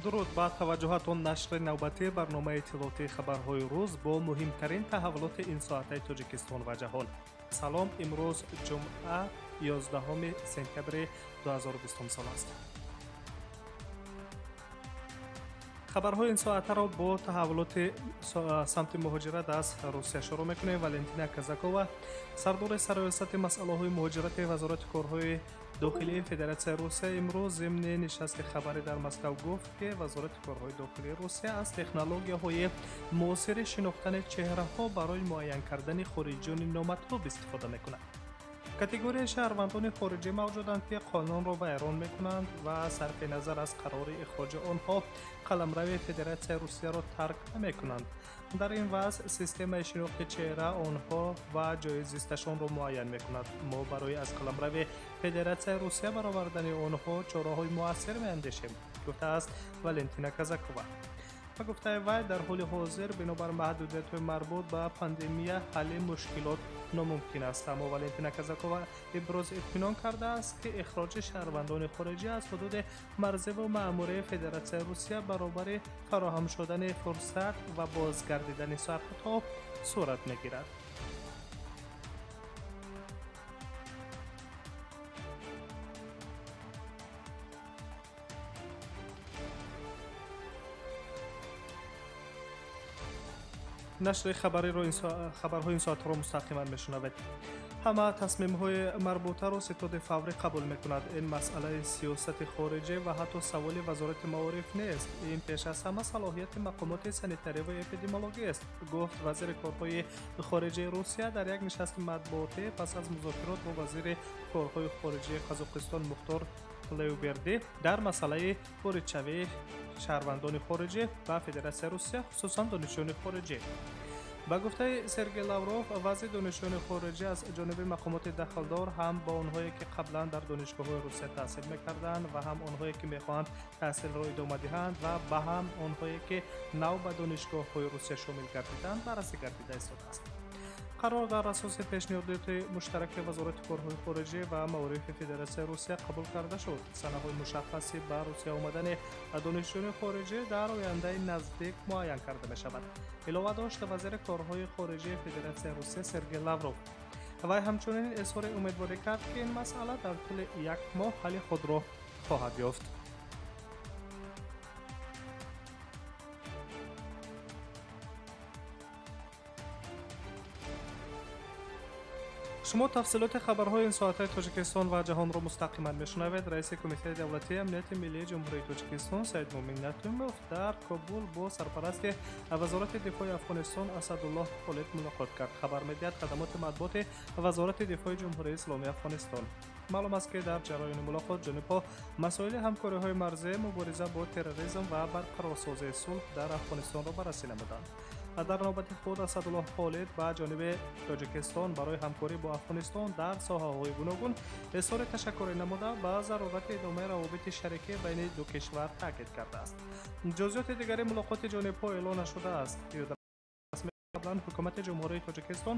Дуруд ба таваҷҷуҳатон нашри навбатии барномаи иттилоотии хабарҳои рӯз бо муҳимтарин таҳаввулоти ин соатаи Тоҷикистон ва ҷаҳон. Салом, имрӯз ҷумъа 11 сентябри 2020 сол аст. Хабарҳои ин соатаро бо таҳаввулоти самти муҳоҷират аз Русия шурӯъ мекунем. Валентина Казакова, сардори сарраёсати масъалаҳои муҳоҷирати Вазорати корҳои дохилии Федератсияи Русия, имрӯз зимни нишасти хабарӣ дар Москав гуфт, ки Вазорати корҳои дохилии Русия аз технологияҳои муосири шинохтани чеҳраҳо барои муайян кардани хориҷиёни номатлуб истифода мекунад. Категорияи шаҳрвандони хориҷӣ мавҷуданд, ки қонунро вайрон мекунанд ва сарфи назар аз қарори ихроҷи онҳо қаламрави Федератсияи Русияро тарк намекунанд. Дар ин вазъ системаи шинохти чеҳра онҳо ва ҷои зисташонро муайян мекунад. Мо барои аз қаламрави Федератсияи Русия баровардани онҳо чораҳои муассир меандешем, гуфтааст Валентина Казакова. Ба гуфтаи вай, дар ҳоли ҳозир бинобар маҳдудиятҳои марбут ба пандемия ҳалли мушкилот номумкин аст. Аммо Валентина Казакова ибрози итминон кардааст, ки ихроҷи шаҳрвандони хориҷӣ аз ҳудуди марзиву маъмурии Федератсияи Русия баробари фароҳам шудани фурсат ва бозгардидани сарҳадҳо сурат мегирад. Нашри хабарҳои ин соатро мустақиман мешунавед. Ҳама тасмимҳои марбутаро ситоди фаврӣ қабул мекунад. Ин масъалаи сиёсати хориҷӣ ва ҳатто саволи Вазорати маориф нест. Ин пеш аз ҳама салоҳияти мақомоти санитарӣ ва эпидемиологӣ аст, гуфт вазири корҳои хориҷии Русия дар як нишасти матбуотӣ пас аз музокирот бо вазири корҳои хориҷии Қазоқистон Мухтор Тлеуберди дар масъалаи воридшавии шаҳрвандони хориҷӣ ба Федератсияи Русия, хусусан донишҷӯёни хориҷӣ. Ба гуфтаи Сергей Лавров, вазъи донишҷӯёни хориҷӣ аз ҷониби мақомоти дахлдор ҳам ба онҳое, ки қаблан дар донишгоҳҳои Русия таҳсил мекарданд ва ҳам онҳое, ки мехоҳанд таҳсилро идома диҳанд ва ба ҳам онҳое, ки нав ба донишгоҳҳои Русия шомил гардиданд, баррасӣ гардида истодааст. Қарор дар асоси пешниҳодоти муштараки Вазорати корҳои хориҷӣ ва маорифи Федератсияи Русия қабул карда шуд. Санаҳои мушаххаси ба Русия омадани донишҷӯёни хориҷӣ дар ояндаи наздик муайян карда мешавад, илова дошт вазири корҳои хориҷии Федератсияи Русия Сергей Лавров. Вай ҳамчунин изҳори умедворӣ кард, ки ин масъала дар тӯли як моҳ ҳалли худро хоҳад ёфт. Шумо тафсилоти хабарҳои ин соатаи Тоҷикистон ва ҷаҳонро мустақиман мешунавед. Раиси Кумитаи давлатии амнияти миллии Ҷумҳурии Тоҷикистон Саидмумин Натумов дар Кобул бо сарпарасти Вазорати дифои Афғонистон Асадуллоҳ Холид мулоқот кард, хабар медиҳад хадамоти матбуоти Вазорати дифои Ҷумҳурии Исломии Афғонистон. Маълум аст, ки дар ҷараёни мулоқот ҷонибҳо масоили ҳамкориҳои марзӣ, мубориза бо терроризм ва барқарорсозии сулҳ дар Афғонистонро баррасӣ намуданд. Дар навбати худ Асадуллоҳ Холид ба ҷониби Тоҷикистон барои ҳамкорӣ бо Афғонистон дар соҳаҳои гуногун изҳори ташаккурӣ намуда, ба зарурати идомаи равобити шарикӣ байни ду кишвар таъкид кардааст. Ҷузъиёти дигари мулоқоти ҷонибҳо эълон нашудааст. Қаблан ҳукумати Ҷумҳурии Тоҷикистон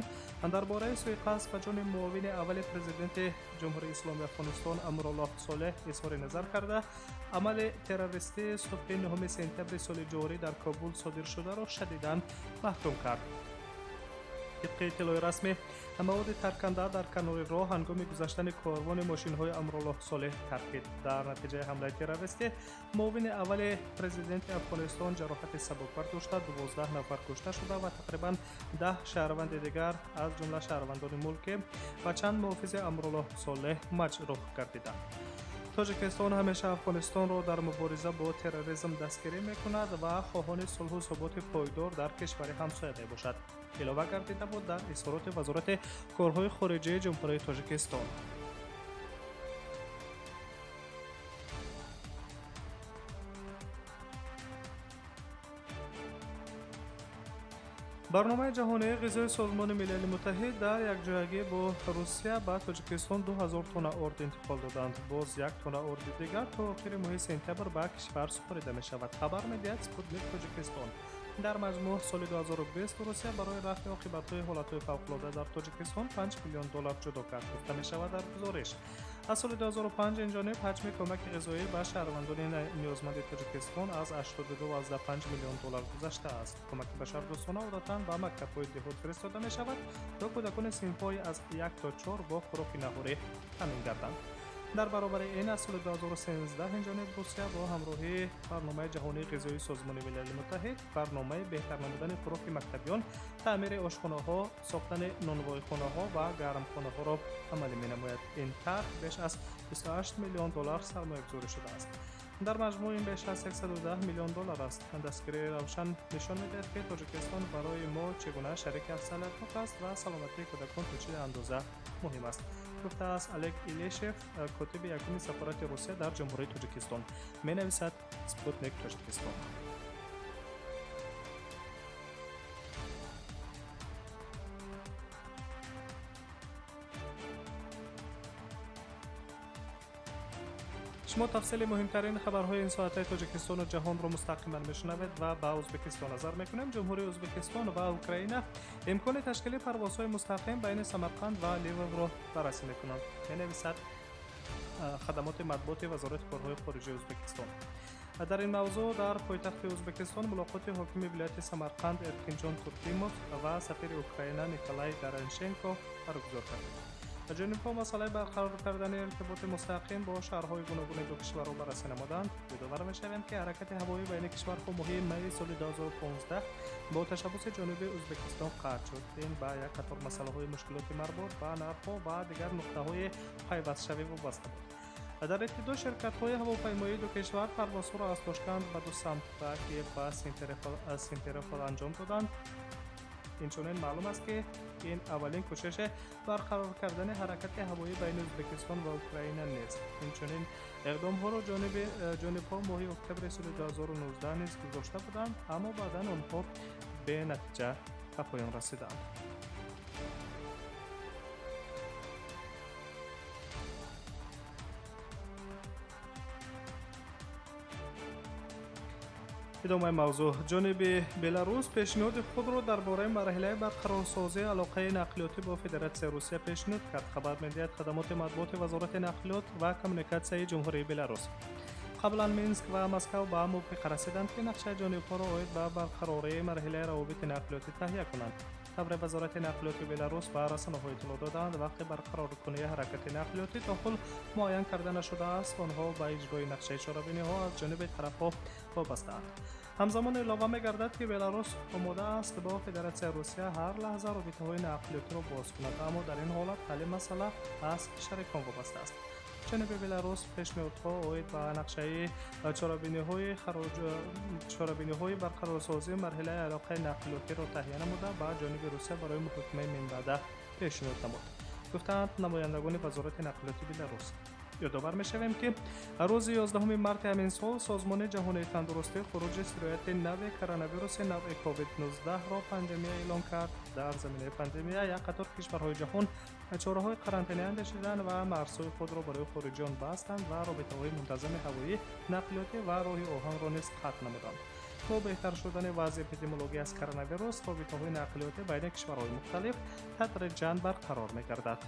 дар бораи суиқасд ба ҷони муовини аввали президенти Ҷумҳурии Исломии Афғонистон Амруллоҳ Солеҳ изҳори назар карда, амали террористии субҳи 9 сентябри соли ҷорӣ дар Кобул содиршударо шадидан маҳкум кард. Тибқи иттилои расмӣ, маводи тарканда дар канори роҳ ҳангоми гузаштани корвони мошинҳои Амруллоҳ Солеҳ таркид. Дар натиҷаи ҳамлаи террористӣ муовини аввали президенти Афғонистон ҷароҳати сабук бардошта, 12 нафар кушта шуда ва тақрибан 10 шаҳрванди дигар, аз ҷумла шаҳрвандони мулкӣ ва чанд муҳофизи Амруллоҳ Солеҳ маҷрӯҳ гардиданд. Тоҷикистон ҳамеша Афғонистонро дар мубориза бо терроризм дастгирӣ мекунад ва хоҳони сулҳу суботи пойдор дар кишвари ҳамсоя мебошад, илова гардида буд дар изҳороти Вазорати корҳои хориҷии Ҷумҳурии Тоҷикистон. Барномаи ҷаҳонии ғизои Созмони Милали Муттаҳид дар якҷоягӣ бо Русия ба Тоҷикистон 2000 тонна орд интиқол доданд. Боз як тонна орди дигар то охири моҳи сентябр ба кишвар супорида мешавад, хабар медиҳад Спутник Тоҷикистон. Дар маҷмӯъ соли 2020 Русия барои рафъи оқибатҳои ҳолатҳои фавқулода дар Тоҷикистон 5 миллион доллар ҷудо кард, гуфта мешавад дар гузориш. Аз соли 2005 инҷониб ҳаҷми кӯмаки ғизоӣ ба шаҳрвандони ниёзманди Тоҷикистон аз 82,5 миллион доллар гузаштааст. Кӯмаки башардӯстона одатан ба мактабҳои деҳот фиристода мешавад, то кӯдакони синфҳои аз 1 то 4 бо хӯроки наҳорӣ таъмин гарданд. Дар баробари ин аз соли 2013 инҷониб Русия бо ҳамроҳии барномаи ҷаҳонии ғизоии Созмони Милали Муттаҳид, барномаи беҳтар намудани хӯроки мактабиён, таъмири ошхонаҳо, сохтани нонвойхонаҳо ва гармхонаҳоро амалӣ менамояд. Ин тарҳ беш аз 28 миллион доллар сармоягузорӣ шудааст. Дар маҷмӯъ ин беш аз 110 миллион доллар аст. Дастгирии равшан нишон медиҳад, ки Тоҷикистон барои мо чӣ гуна шарики афзалиятнок аст ва саломатии кӯдакон то чӣ андоза муҳим аст, гуфтааст Олег Илешев, котиби якуми сафорати Русия дар Ҷумҳурии Тоҷикистон. Менависад Спутник Тоҷикистон. Шумо тафсили муҳимтарин хабарҳои ин соатаи Тоҷикистону ҷаҳонро мустақиман мешунавед ва ба Ӯзбекистон назар мекунем. Ҷумҳурии Ӯзбекистон ва Украина имкони ташкили парвозҳои мустақим байни Самарқанд ва Ливовро баррасӣ мекунанд, менависад хадамоти матбуоти Вазорати корҳои хориҷии Ӯзбекистон. Дар ин мавзӯъ дар пойтахти Ӯзбекистон мулоқоти ҳокими вилояти Самарқанд Эркинҷон Турдимов ва сафири Украина Николай Дорошенко баргузор карданд. Ҷонибҳо масъалаи барқарор кардани иртиботи мустақим бо шаҳрҳои гуногуни ду кишварро баррасӣ намуданд. Ёдовар мешавем, ки ҳаракати ҳавоӣ байни кишварҳо моҳи майи соли 2015 бо ташаббуси ҷониби Ӯзбекистон қатъ шуд. Ин ба як қатор масъалаҳои мушкилоти марбут ба нархҳо ва дигар нуқтаҳои пайвастшавӣ вобаста буд. Дар ибтидо ширкатҳои ҳавопаймоии ду кишвар парвозҳоро аз Тошканд ба ду самт ба Киев ва Симферопол анҷом доданд. Инчунин маълум аст, ки ин аввалин кӯшиши барқарор кардани ҳаракати ҳавоӣ байни Ӯзбекистон ва Украина нест. Инчунин иқдомҳоро ҷонибҳо моҳи октябри соли 2019 низ гузошта буданд, аммо баъдан онҳо бенатиҷа ба поён расиданд. Идомаи мавзӯъ. Ҷониби Беларус пешниҳоди худро дар бораи марҳилаи барқарорсозии алоқаи нақлиётӣ бо Федератсияи Русия пешниҳод кард, хабар медиҳад хадамоти матбуоти Вазорати нақлиёт ва коммуникатсияи Ҷумҳурии Беларус. Қаблан Минск ва Москав ба мувофиқа расиданд, ки нақшаи ҷонибҳоро оид ба барқарории марҳилаи равобити нақлиётӣ таҳия кунанд. Тавре Вазорати нақлиёти Беларус ба расонаҳо иттилоъ доданд, вақти барқароркунии ҳаракати нақлиётӣ то ҳол муайян карда нашудааст. Онҳо ба иҷрои нақшаи чорабиниҳо аз ҷониби тарафҳо вобастаанд. Ҳамзамон илова мегардад, ки Беларус омода аст бо Федератсияи Русия ҳар лаҳза робитаҳои нақлиётиро боз кунад, аммо дар ин ҳолат ҳалли масъала аз шарикон вобаста аст. Ҷониби Беларус пешниҳодҳо оид ба нақшаи чорабиниҳои барқарорсозии марҳилаи алоқаи нақлиётиро таҳия намуда ба ҷониби Русия барои муҳокимаи минбаъда пешниҳод намуд, гуфтаанд намояндагони Вазорати нақлиёти Беларус. Ёдовар мешавем, ки рӯзи 11 марти ҳамин сол Созмони ҷаҳонии тандурустӣ хуруҷи сирояти нави коронавируси навъи COVID-19-ро пандемия эълон кард. Дар заминаи пандемия як қатор кишварҳои ҷаҳон чораҳои қарантинӣ андешиданд ва марзҳои худро барои хориҷиён бастанд ва робитаҳои мунтазами ҳавоӣ, нақлиётӣ ва роҳи оҳанро низ қатъ намуданд. Бо беҳтар шудани вазъи эпидемиологӣ аз коронавирус, робитаҳои нақлиётӣ байни кишварҳои мухталиф тадриҷан барқарор мегардад.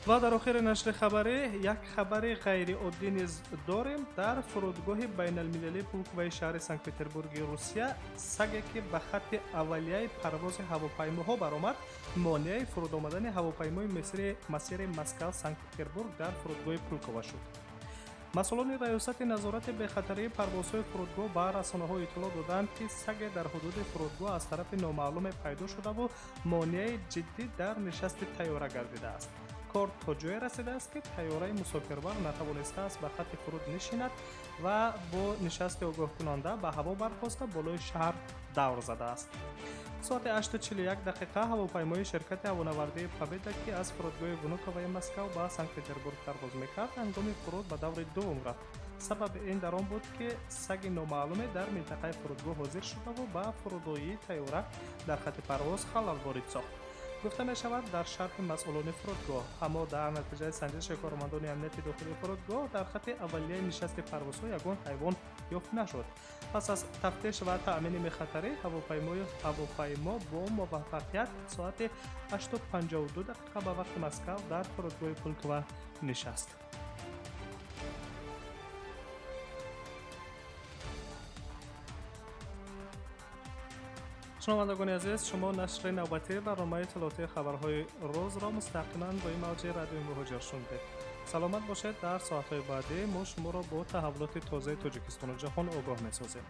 Ва дар охири нашри хабарӣ як хабари ғайриоддӣ низ дорем. Дар фурудгоҳи байналмилалии Пулковаи шаҳри Санкт-Петербурги Русия саге, ки ба хатти аввалияи парвози ҳавопаймоҳо баромад, монеаи фуруд омадани ҳавопаймои масири Москав-Санкт-Петербург дар фурудгоҳи Пулкова шуд. Масъулони раёсати назорати бехатарии парвозҳои фурудгоҳ ба расонаҳо иттилоъ доданд, ки саге дар ҳудуди фурудгоҳ аз тарафи номаълуме пайдо шудаву монеаи ҷиддӣ дар нишасти тайёра гардидааст. Кор то ҷое расидааст, ки тайёраи мусофирбар натавонистааст ба хатти фуруд нишинад ва бо нишасти огоҳкунанда ба ҳаво бархоста болои шаҳр давр задааст. Соати 8:41 ҳавопаймои ширкати ҳавонавардии Победа, ки аз фурудгоҳи Внуковаи Москав ба Санкт-Петербург парвоз мекард, ҳангоми фуруд ба даври дуввум рафт. Сабаби ин дар он буд, ки саги номаълуме дар минтақаи фурудгоҳ ҳозир шудаву ба фурудоии тайёра дар хатти парвоз халал ворид сохт. Гуфта мешавад дар шарҳи масъулони фурудгоҳ. Аммо дар натиҷаи санҷиши кормандони амнияти дохилии фурудгоҳ дар хатти аввалияи нишасти парвозҳо ягон ҳайвон ёфт нашуд. Пас аз тафтиш ва таъмини бехатарӣ ҳавопаймо бо муваффақият соати 8:52 ба вақти Москав дар фурудгоҳи Пулково нишаст. Шунавандагони азиз, шумо нашри навбатии барномаи иттилоотии хабарҳои рӯзро мустақиман бо мавҷи радиои Муҳоҷир шунидед. Саломат бошед. Дар соатҳои баъдӣ мо шуморо бо таҳаввулоти тозаи Тоҷикистону ҷаҳон огоҳ месозем.